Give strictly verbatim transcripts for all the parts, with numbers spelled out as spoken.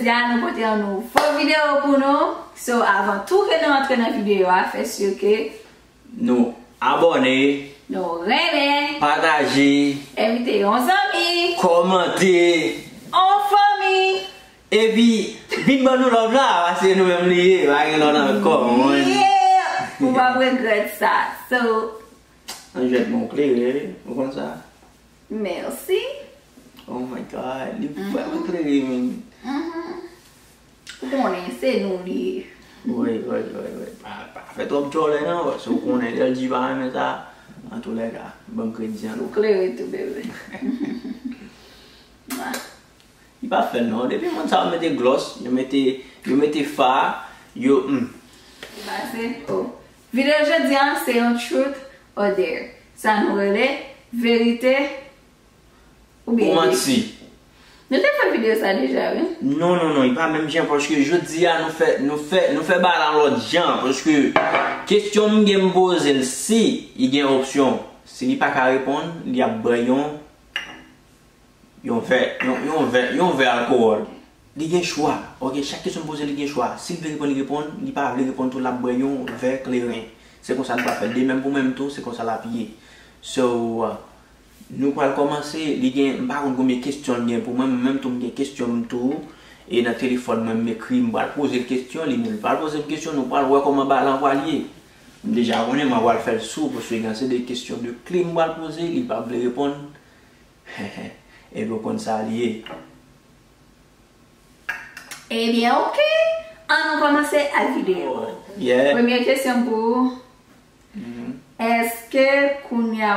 Jodi a nou pote yon nouvo videyo pou nou. So, avan tou ke nou antre nan videyo a, fè si ke nou abòne, nou renmen, pataje, envite yon zanmi, kòmante, yon fanmi. Epi, vin ban nou love la, paske nou menm li ye, pa gen lòt ankò, man. Yeah! Ou p ap regrèt sa. So, Anjèt, bon, klere, wi. Ou konn sa? Mèsi. Oh my God, li vrèman klere, man. Mhm. Ou konnen, se nou li ye. Wi, wi, wi, wi. Pa, pa fè twòp djòlè, non, paske ou konnen, L G pa renmen sa. Antoulèka, ban m kredi an. Ou klere tou, bebe. Li pa fè l non. Depi moun sa yo mete glòs, yo mete, yo mete fa, yo, hmm. Pase, oh. Videyo jodi a, se yon truth or dare. Sa nou rele verite oubyen defi. Ou manti. Nou te fè videyo sa deja, wi. Non, non, non, li pa menm jan, paske jodi a nou fè, nou fè, nou fè bagay la lòt jan, paske kesyon m gen m poze l, si li gen opsyon, si li pa ka reponn, li ap bwè yon yon vè, yon, yon vè, yon vè alkowòl. Li gen chwa. Ok, chak kesyon m poze, li gen chwa. Si l vle reponn, li reponn. Li pa vle reponn tou, l ap bwè yon vè kleren. Se konsa nou pral fè. De menm pou menm tou, se konsa l ap ye. So, uh, nou pral kòmanse. Li gen, m pa konn konbyen kesyon l gen pou mwen, mwen menm tou, m gen kesyon m tou. E nan telefòn mwen, m ekri, m pral poze l kesyon, li menm, li pral poze m kesyon, nou pral wè kòman bagay la pral ye. M deja konnen, mwen pral fè l sou, paske gen se de kesyon de kle m pral poze, li pa vle reponn. Epi w konn sa li ye. Ebyen, ok. Ann nou kòmanse ak videyo. Yeah. Premye kesyon pou ou. Mhm. Èske kounye a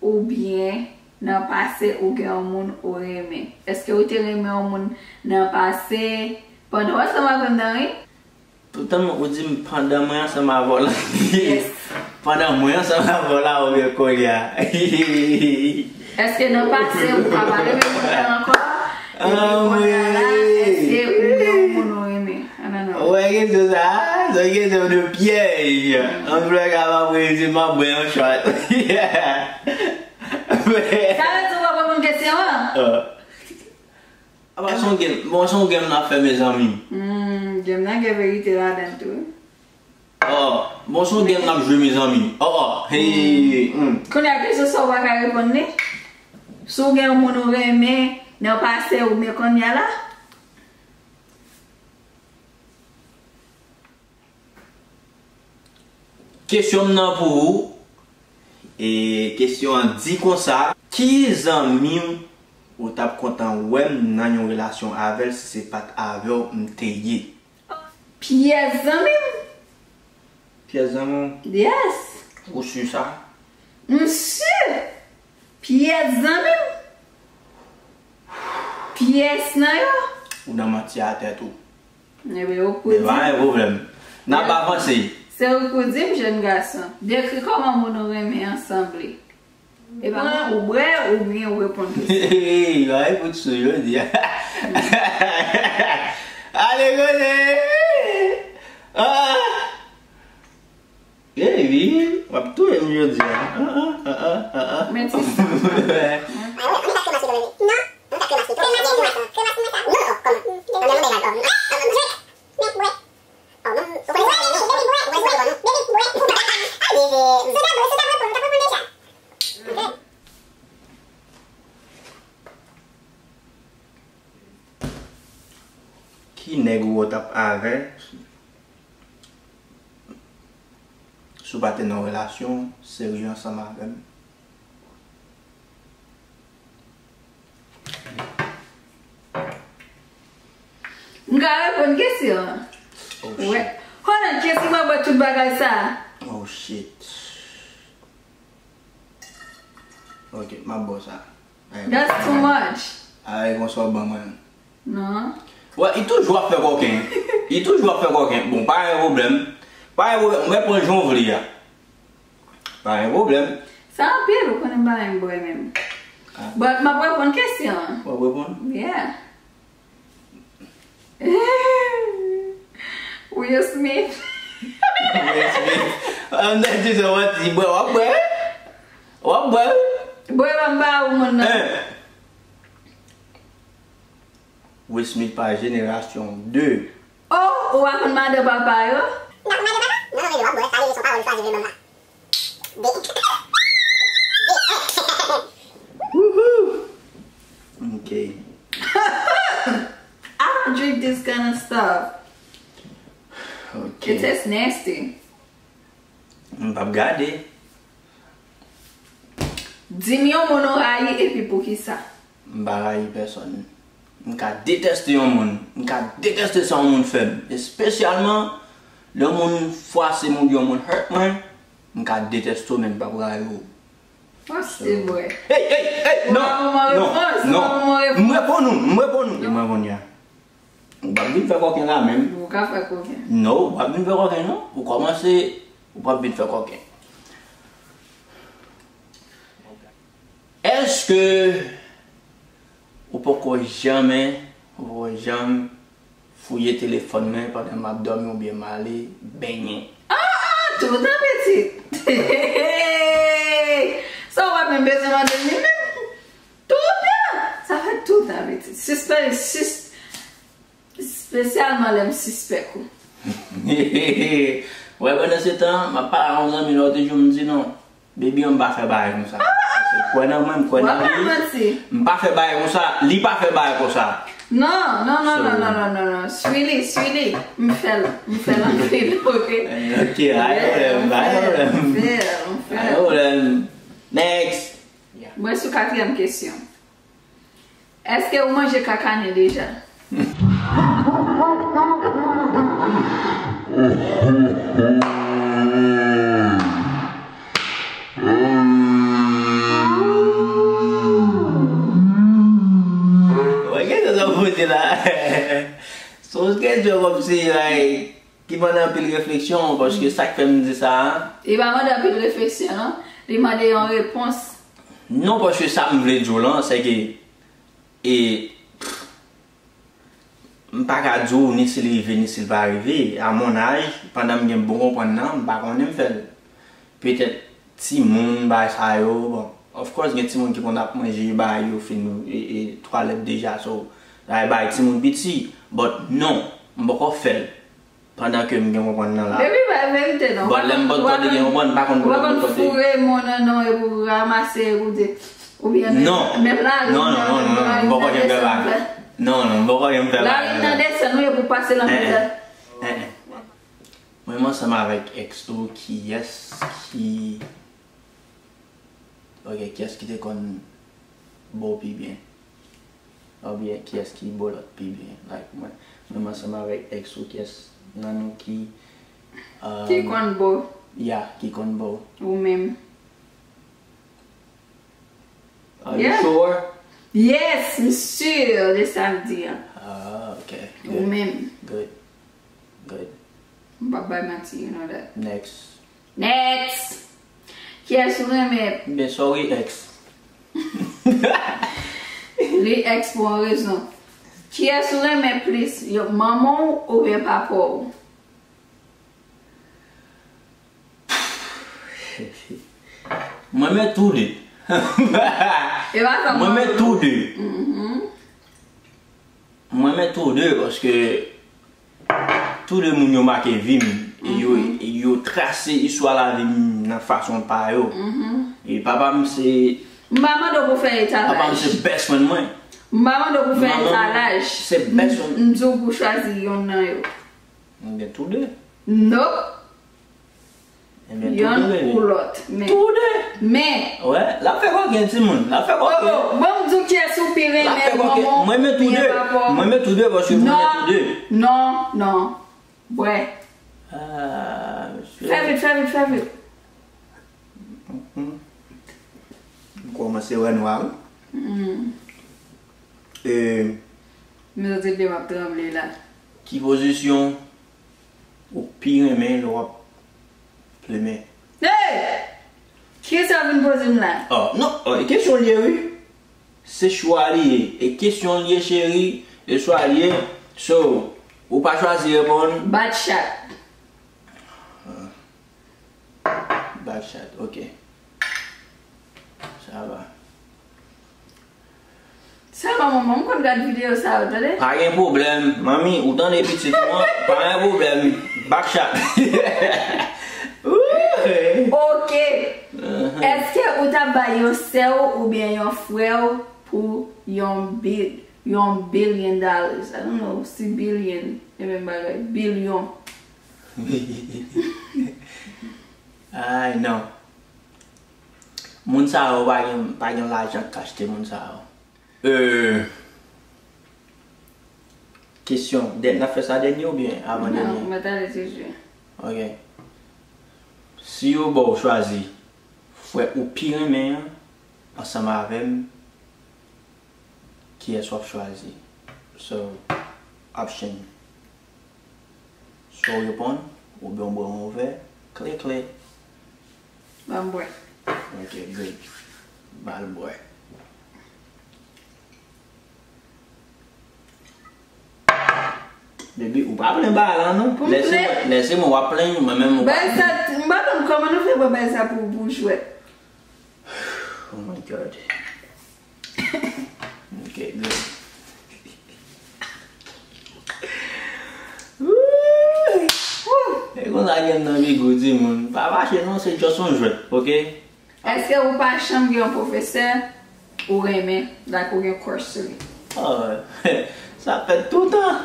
oubyen nan pase ou gen yon moun ou renmen? Èske ou te renmen yon moun nan pase? Pandan w ansanm avè m nan, wi. Toutan ou di m pandan mwen ansanm avè w la. Yes. Pandan mwen ansanm avè w la, oubyen kounye a. Èske nan pase ou pa pale menm moun nan ankò? Epi kounye a la, èske ou gen yon moun ou renmen? Ann ann. Ou wè kesyon sa a? Se yon kesyon de pyèj. Ann vle ka m ap reyisi m ap bwè yon shot. Sa vle di ou p ap reponn kesyon an? Ah. Apa se yon game, bon, se yon game n ap fè, mezanmi. Hmm, game nan gen verite ladan l tou. Oh, bon, se yon game n ap jwe, mezanmi. Oh, oh, hey, hmm. Kounye a, kesyon sa ou pa ka reponn li? Si w gen yon moun ou renmen nan pase oubyen kounye a la? Kesyon m nan pou ou. E kesyon an di konsa, ki zanmi w ou t ap kontan wè m nan yon relasyon avè l si se pa t avè w m te ye? Pyès zanmi m. Pyès zanmi w? Yes. Ou si sa? M si. Pyès zanmi m. Pyès nan yo. Ou nan manti a tèt ou. Ebyen, ou k pou di. Men pa gen pwoblèm. N ap avanse. Se ou k pou di m, jèn gason. Dekri kòman moun ou renmen an sanble. E pa ou bwè oubyen ou reponn kesyon. Hey, pa gen kout sou jodi a. Ale, kote! Ah! Baby, w ap touye m jodi a. Ah, ah, ah, ah, ah, ah. Men ti sa. Ki nèg ou t ap avè? Si w pa te nan yon relasyon serye ansanm avè m. M ka reponn kesyon an? Oh, shit. Hold on, kiyès ki mwen bwè tout bagay sa? Oh, shit. Ok, m ap ba w sa. That's too much. Ay, konsa w ban mwen. Non. Wè, li toujou ap fè kòken. Li toujou ap fè kòken. Bon, pa gen pwoblèm. Pa gen pwoblèm. Mwen pran jan w vle a. Pa gen pwoblèm. Sa anpil, ou konnen m pa renmen bwè menm. Ah. But m ap reponn kesyon an. W ap reponn? Yeah. Will Smith. Will Smith. An, m ta di sa, w ap di, bwè, w ap bwè? W ap bwè? Bwè, m ap ba ou moun nan. Hein? Will Smith pa jenerasyon de. Oh, ou pa konn madan papa yo? M pa konn madan papa? Non, non, men w ap bwè, sa vle di se yon pawòl li chwazi vle ban m la. De. De. Woohoo! Ok. I don't drink this kind of stuff. Ok. It tastes nasty. M p ap gade. Di m yon moun ou rayi epi poukisa? M pa rayi pèsòn. M ka deteste yon moun. M ka deteste sa yon moun fè m. Espesyalman lè yon moun fwase m oubyen yon moun hurt mwen, m ka deteste w men m p ap rayi w. Sa se vre. Hey, hey, hey, non, non, non. M reponn ou, m reponn ou. E mwen kounye a. Ou p ap vin fè kòken la menm. Ou ka fè kòken. Non, ou p ap vin fè kòken non. Ou kòmanse, ou p ap vin fè kòken. Èske ou poko janmen, ou poko janm fouye telefòn mwen pandan m ap dòmi oubyen m ale benyen? Ah, tout an pitit. Sa ou pa menm bezwen mande m li menm. Tout an. Sa fè tout an pitit. Sispann, sis, espesyalman lè m sispèk ou. Wè, pandan se tan, m ap pale ak yon zanmi lòt jou, m di non. Baby an m pa fè bagay konsa. Paske kwè nan mwen, m kwè nan li. M pa fè bagay konsa, li pa fè bagay konsa. Non, non, non, non, non, non, non, non. Swi li, swi li. M fè l, m fè l anpil, ok? Ok, pa gen pwoblèm, pa gen pwoblèm. M fè l, m fè l. Pa gen pwoblèm. Next. Mwen sou katriyèm kesyon. Èske ou manje kakanen deja? Wè, gen sa w poze la. Se yon kesyon kòmsi, like, ki mande anpil refleksyon, paske sa k fè m di sa a. Li pa mande anpil refleksyon, non. Li mande yon repons. Non, paske sa m vle di w lan, se ke, e, m pa ka di w ni si l rive, ni si l pa rive. A mon âge, pandan m gen bon konprann nan, m pa konnen m fè l. Petèt timoun, bagay sa yo, bon, of course, gen timoun ki konn ap manje, bagay yo fin, e, e, twalèt deja, so, bagay, bagay timoun piti. But non, m poko fè l. Pandan ke m gen konprann nan la. Baby, pa verite non. But lè m pot kote gen konprann, m pa konn kote m pot kote. Ou pa konn foure men w nan non epi w ranmase epi w di, oubyen menm, menm lari nan desann. Non, non, non, non, non, m poko janm fè bagay. Non, non, m poko janm fè bagay. Lari nan desann wi epi w pase nan mizè. Eh, eh. Mwen, m ansanm avèk ex tou, kiyès ki Ok, kiyès ki te konn bo pi byen? Oubyen kiyès ki bo lòt pi byen? Like, mwen, mwen menm ansanm avèk ex ou, kiyès nan nou ki, um, ki konn bo? Yeah, ki konn bo. Ou menm. Are you sure? Yes, m si de sa m di an. Ah, ok. Ou menm. Good. Good. M p ap bay manti, you know that. Next. Next! Kiyès ou renmen? Ebyen, sorry, ex. Li ex pou yon rezon. Kiyès ou renmen plis, yo, manman w oubyen papa w? Mwen renmen tou de. E pa sa mwen renmen tou de. Mwen renmen tou de, paske tou de moun yo make vi m, e yo, e yo trase istwa lavi m nan fason pa yo. E papa m se, m pa mande w pou fè etalaj. Papa m se best friend mwen. M pa mande w pou fè etalaj. Manman m se best friend. M, m di w pou chwazi yonn nan yo. Ebyen, tou de. Nope. Ebyen, tou de, baby. Yonn ou lòt, men. Tou de. Men. Wè, l ap fè kòken, timoun. L ap fè kòken. Oh, oh, ban m di w kiyès ou pi renmen, manman w oubyen papa w? Mwen renmen tou de. Mwen renmen tou de, paske mwen renmen tou de. Non, non, non. Bwè. Ah, mesye. Fè vit, fè vit, fè vit. M kòmanse wè nwa, wi. E, men sa se de m ap tranble la. Ki pozisyon ou pi renmen lè w ap plimen? Hey! Kiyès sa vin poze m la? Oh, non, oh, e kesyon l ye, wi. Se chwa li ye. E kesyon l ye, cheri. E chwa li ye. So, ou pa chwazi reponn. Bat chat. Ah. Bat chat, ok. Sa va. Sèlman manman m konn gad videyo sa yo, tande? Pa gen pwoblèm. Manmi, ou tande pitit ou an? Pa gen pwoblèm. Back shot. Ok. Èske ou t ap bay yon sè w oubyen yon frè w pou yon bil yon billion dollars? I don't know si billion e menm bagay. Bilyon. Ay non. Moun sa yo pa gen pa gen lajan k achte moun sa yo. Euh, kesyon, dèn n ap fè sa dènye oubyen avan dènye? Non, mwen t ale toujou. Ok. Si yo ba w chwazi frè ou pi renmen an ansanm avè m, kiyès w ap chwazi? So, option. Swa w reponn, oubyen w bwè yon vè, kle kle. Ban m bwè. Ok, good. Ba l bwè. Baby, ou pa plen ba la non. Lè se mwen, lè se mwen w ap plen, mwen menm ou pa plen. Bay sa, m pa konn kòman nou fè pran bay sa pou pou jwèt. Oh my God. Ok, good. E konsa gen nan bigou timoun. Pa fache non, se just yon jwèt, ok? Èske ou pa janm gen yon pwofesè ou renmen, like ou gen crush sou li? Oh, sa fèt toutan.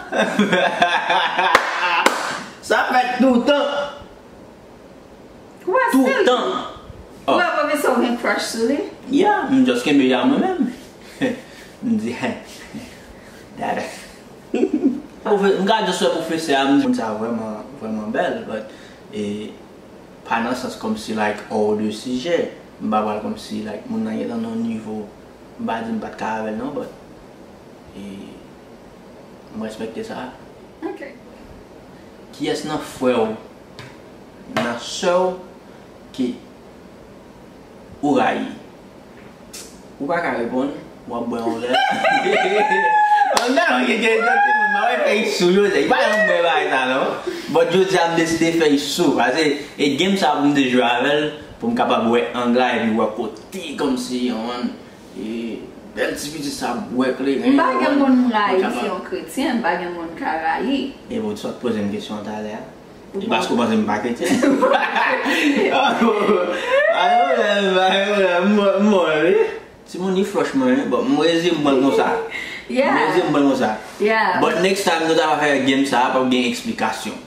Sa fèt toutan. Toutan. Ou wè pwofesè ou gen crush sou li? Yeah, m just kenbe ya mwen menm. M di, dada. M ka just wè pwofesè a, m di moun sa vrèman, vrèman bèl, but e pa nan sans kòmsi like hors de sujet. M pa pral kòmsi like moun nan gentan nan yon nivo, m pa di m pa t ka avè l non, but e m respekte sa. Ok. Kiyès nan frè w, nan sè w ke ou rayi? Ou pa ka reponn, w ap bwè yon vè. Mwen tèlman gen gen timoun, mwen wè fèy sou yo, se pa yon bwè bagay sa non. But jodi a m deside fèy sou, paske e game sa pou m te jwe avè l, pou m kapab wè ang la epi wè kote kòmsi yon E bèl ti pitit sa bwè kleren. M pa gen moun m rayi, se yon kretyen, m pa gen moun m ka rayi. E bon, sa w t poze m kesyon an talè a? E paske w panse m pa kretyen? Ayo, ayo, ayo, m mò wi. Timoun ni flush mwen wi. Bon, m rezi m pran l konsa. M rezi m pran l konsa. But next time nou ta va fè game sa a, p ap gen eksplikasyon.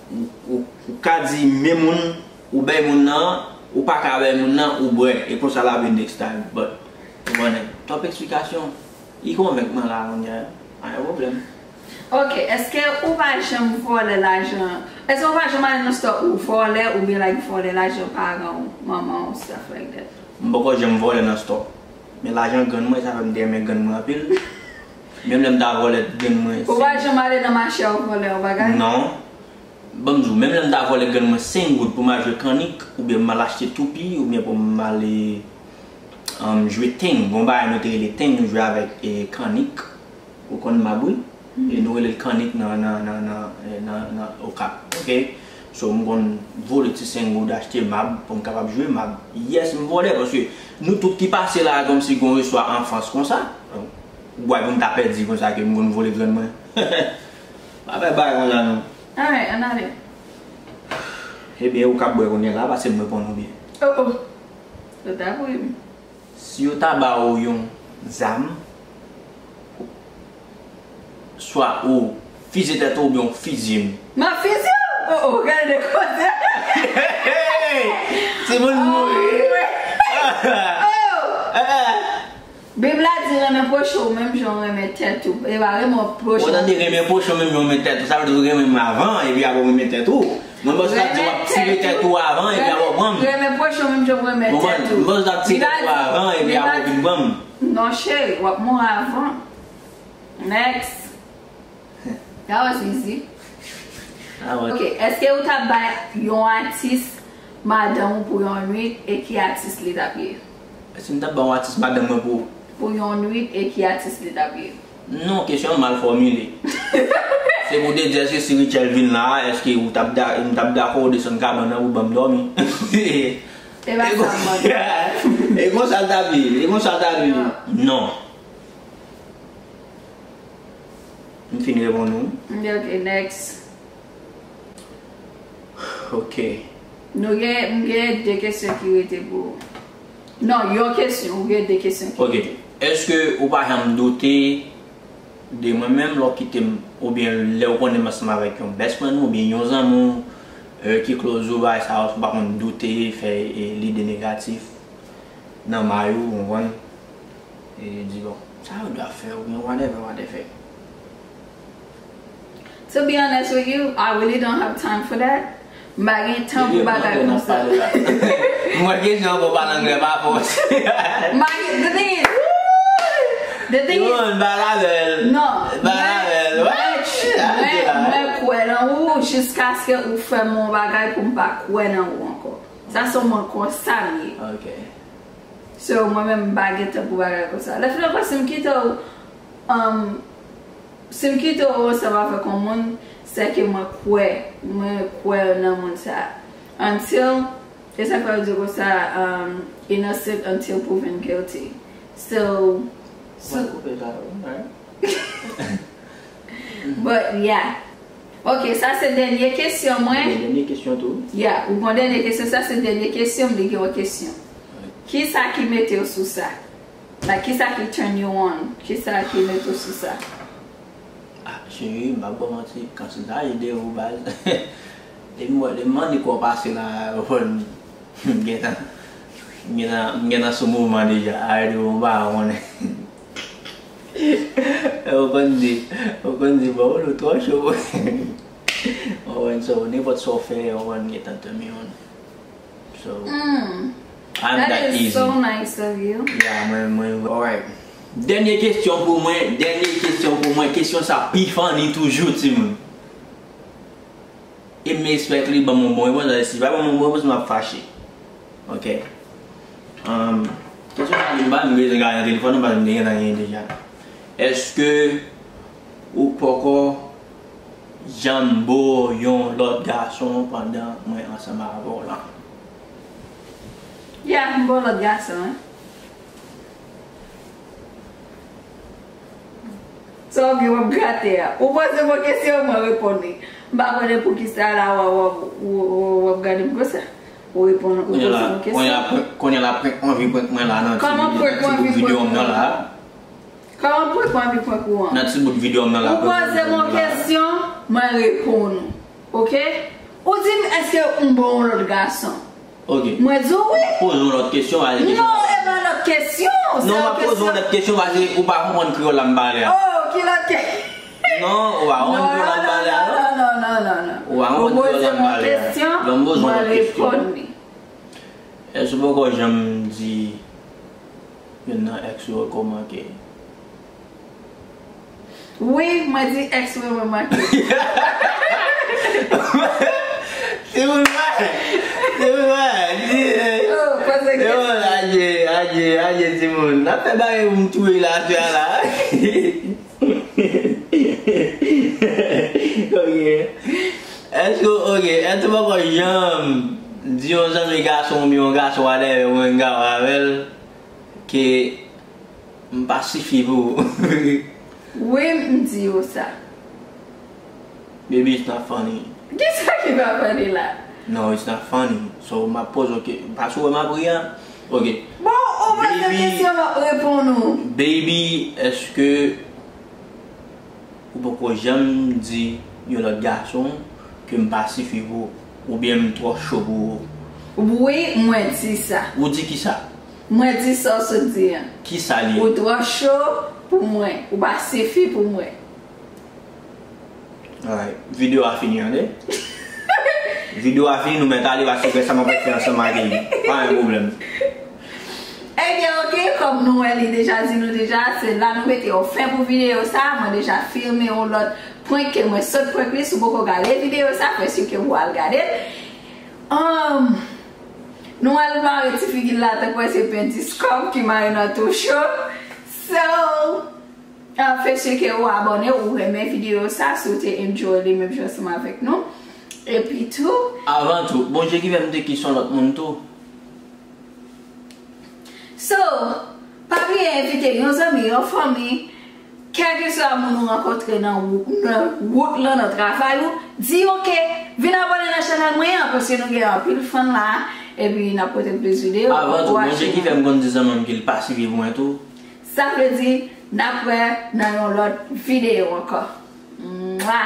Ou, ou, ou ka di men moun ou bay moun nan, ou pa ka bay moun nan, ou bwè. E konsa l ap vin next time. But, ou konnen, twòp eksplikasyon, li konvenk mwen la kounye a. Pa gen pwoblèm. Ok, èske ou pa janm vòlè lajan? Èske ou pa janm ale nan store ou vòlè oubyen like vòlè lajan paran w, manman w, stuff like that? M poko janm vòlè nan store. Men lajan grann mwen, sa fè m te renmen grann mwen anpil. Menm lè m ta vòlè grann mwen. Ou pa janm ale nan mache a ou vòlè yon bagay? Non. Ban m di w, menm lè m ta vòlè grann mwen senk goud pou m al jwe kannik, oubyen m al achte toupi, oubyen pou m ale um, jwe teng. Gon bagay nou te rele teng, nou jwe avèk e, kannik. Ou konn mab wi? E nou rele l kannik nan, nan, nan, nan, nan, nan Okap. Ok? So, m konn vole ti senk goud achte mab pou m kapab jwe mab. Yes, m vòlè, paske nou tout ki pase la a kòmsi gon istwa anfans konsa. Ou kwè pou m ta pèdi konsa ke m konn vole grann mwen? Pa fè bagay konsa non. Alright, ann ale. Ebyen, ou k ap bwè kounye a la, pase m reponn ou byen. Oh, oh. Yo ta voye m. Si yo ta ba ou yon zam, swa ou fize tèt ou oubyen ou fizye m. M ap fizye w! Oh, oh, gade de koze! Timoun mouri! Oh! Bib la di renmen pwochen w menm jan w renmen tèt ou. E pa renmen pwochen w. Ou tande renmen pwochen w menm jan w renmen tèt ou, sa vle di ou renmen m avan epi apre w renmen tèt ou. Mwen panse w t ap di w ap tire tèt ou avan epi apre w pran m. Renmen pwochen w menm jan w renmen tèt ou. Mwen panse w t ap tire tèt ou avan epi apre w vin pran m. Non cheri, w ap mouri avan. Next. That was easy. Ok, èske ou t ap bay yon atis madanm ou pou yon nwit e ki atis li t ap ye? Èske m t ap bay yon atis madanm mwen pou. Pou yon nwit e ki atis li t ap ye? Non, kesyon an mal fòmile. Se pou w te di èske si Richel vin la a, èske ou t ap da, m t ap dakò w desann kabann nan pou ban m dòmi. E pa sa m mande. E konsa l t ap ye, e konsa l t ap ye. Non. M fin reponn ou. Ok, ok, next. Ok. Nou gen, m gen de kesyon ki rete pou ou. Non, yon kesyon, ou gen de kesyon ki Ok. rete. Èske ou pa janm doute de mwen menm lè w kite m, oubyen lè w konnen m ansanm avèk yon best friend ou, oubyen yon zanmi w, euh, ki close ou, bagay sa yo, ou pa konn doute, fè, e, lide negatif nan may ou, ou konprann? E di, bon, sa yo dwe ap fè, oubyen whatever, whatever. To be honest with you, I really don't have time for that. M pa gen tan pou bagay konsa. Mwen kesyon pou pale anglè pa fòs. M pa gen, the thing is, the thing is, Yon ba lavel. Non, Ba lavel. Mwen, mwen, mwen kwè nan ou jiskaske ou fè m yon bagay pou m pa kwè nan ou ankò. Sa se mwen konsa m ye. Ok. So, mwen menm, m pa gen tan pou bagay konsa. Lè fin ankò, si m kite w, um, si m kite w ansanm avèk yon moun, se ke mwen kwè, mwen kwè nan moun sa. Until, e sa k fè yo di konsa, um, innocent until proven guilty. So, Mwen koupe sa, wi, right? But, yeah. Ok, sa se dènye kesyon mwen. Dènye kesyon tou. Yeah, ou gon dènye kesyon, sa se dènye kesyon, m li gen yon kesyon. Kisa ki mete w sou sa? Like, kisa ki turn you on? Kisa ki mete w sou sa? Ah, cheri, m pa ba w manti, kantite ide ou baz. Depi mwen, depi mwen li kò pase la, ou konn, m gentan, m gentan, m gentan sou mouvman deja. Already, ou pa konnen. Ou konn di, ou konn di, bon, ou twò cho. Ou konn, so, nenpòt sa w fè, ou konn gentan turn me on. So, Mm. I'm That that is easy. So nice of you. Yeah, mwen, mwen, alright. Dènye kesyon pou mwen, dènye kesyon pou mwen, kesyon sa pi funny toujou, timoun. E m espè ke li ban m yon bon repons, si li pa ban m yon bon repons, m ap fache. Ok. Um, kesyon sa li ba m bezwen gade nan telefòn, paske m te gentan genyen deja. Èske ou poko janm bo yon lòt gason pandan mwen ansanm avè w la? Yeah, m bo lòt gason, wi. Sa w gen w ap grate a? Ou poze m yon kesyon, mwen reponn li. M pa konnen poukisa la w ap gade m konsa. Ou reponn, ou poze m yon kesyon. Kounye a la, prank, kounye a la, prank, anvi prank mwen la nan ti, nan ti bout videyo m nan la. Kòman prank ou anvi prank ou an? Nan ti bout videyo m nan la. Ou poze m yon kesyon, mwen reponn ou. Ok? Ou di m, èske m bon yon lòt gason? Ok. Mwen di w wi. M ap poze yon lòt kesyon, pase kesyon sa. Non, e pa lòt kesyon. Non, m ap poze yon lòt kesyon, pase ou pa konprann kreyòl la m pale a. Oh, ki lòt ke- Non, ou pa konprann kreyòl la m pale a, non. Non, non, non, non, non. Ou pa konprann kreyòl la m pale a. Ou poze m yon kesyon, mwen reponn li. Èske w poko janm di youn nan ex ou yo kòman ke? Wi, mwen di ex mwen, mwen manke. Se moun mwen. Se moun mwen. Oh, poze kesyon. Adje, adje, adje, timoun. N ap fè bagay pou m touye la, atè a la. Ok. Èske, ok, èske w poko janm di yon zanmi gason oubyen yon gason whatever, ou menm gason avè l, ke m pa sifi pou ou? Wi, m di yo sa. Baby, it's not funny. Kisa ki pa funny la? No, it's not funny. So, m ap poze w ke-, paske w wè m ap ri a? Ok. Bon, ou poze m kesyon, m ap reponn ou. Baby, èske ou poko janm di yon lòt gason ke m pa sifi pou ou, oubyen m twò cho pou ou? Wi, mwen di sa. Ou di kisa? Mwen di sa w sot di an. Kisa li ye? Ou twò cho pou mwen. Ou pa sifi pou mwen. Alright. Videyo a fini, tande? Videyo a fini, nou mèt ale, paske rès sa m ap fè ansanm ak li. Pa gen pwoblèm. Ebyen, ok, kòm nou wè li deja di nou deja, se la nou mete yon fen pou videyo sa. Mwen deja filme yon lòt prank ke mwen sot prank li. Si w poko gade videyo sa, fè si ke w al gade l. Um, nou al mare ti figi l la tankou se pen dis kòb ki mare nan tou cho. So, Ah, fè si ke ou abòne, ou renmen videyo sa, si w te enjoy li menm jan ansanm avèk nou. Epi tou, Avan tou, Bondye ki fè m te kis yon lòt moun tou. So, pa bliye envite yon zanmi, yon fanmi, Kèlkeswa moun ou rankontre nan wou- nan wout lan, nan travay ou, di yo ke vin abòne nan chanèl mwen an, paske nou gen anpil fan la, epi n ap pote plis videyo. Avan tou, Bondye ki fè m konn di zanmi m ke l pa swiv mwen tou. Sa vle di, n ap wè nan yon lòt videyo ankò. Mwa!